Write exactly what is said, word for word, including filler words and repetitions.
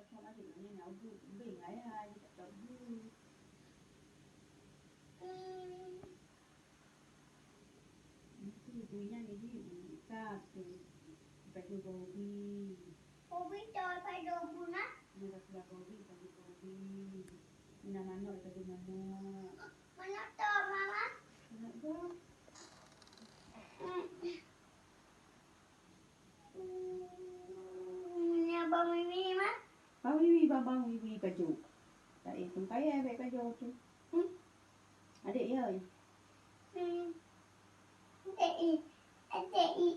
Mak adik nyan nak ubat, ubeng ayah, dia tak tahu. Hmm. Itu, itu nyan jadi ikat tu. Baju Bobby. Bobby cakap baju Bobby nah. Dia dah keluar Bobby, baju Bobby. Minah manok, baju manok. Manok tu, Mama. Manok tu. Hmm. Hmm, ni Abang Mimi, Ma? Bang Wiwi, bang, bang Wiwi kajok. Tak eh, tungkai eh, baik kajok tu. Hmm? Adik ya? Hmm. Adik i, adik i,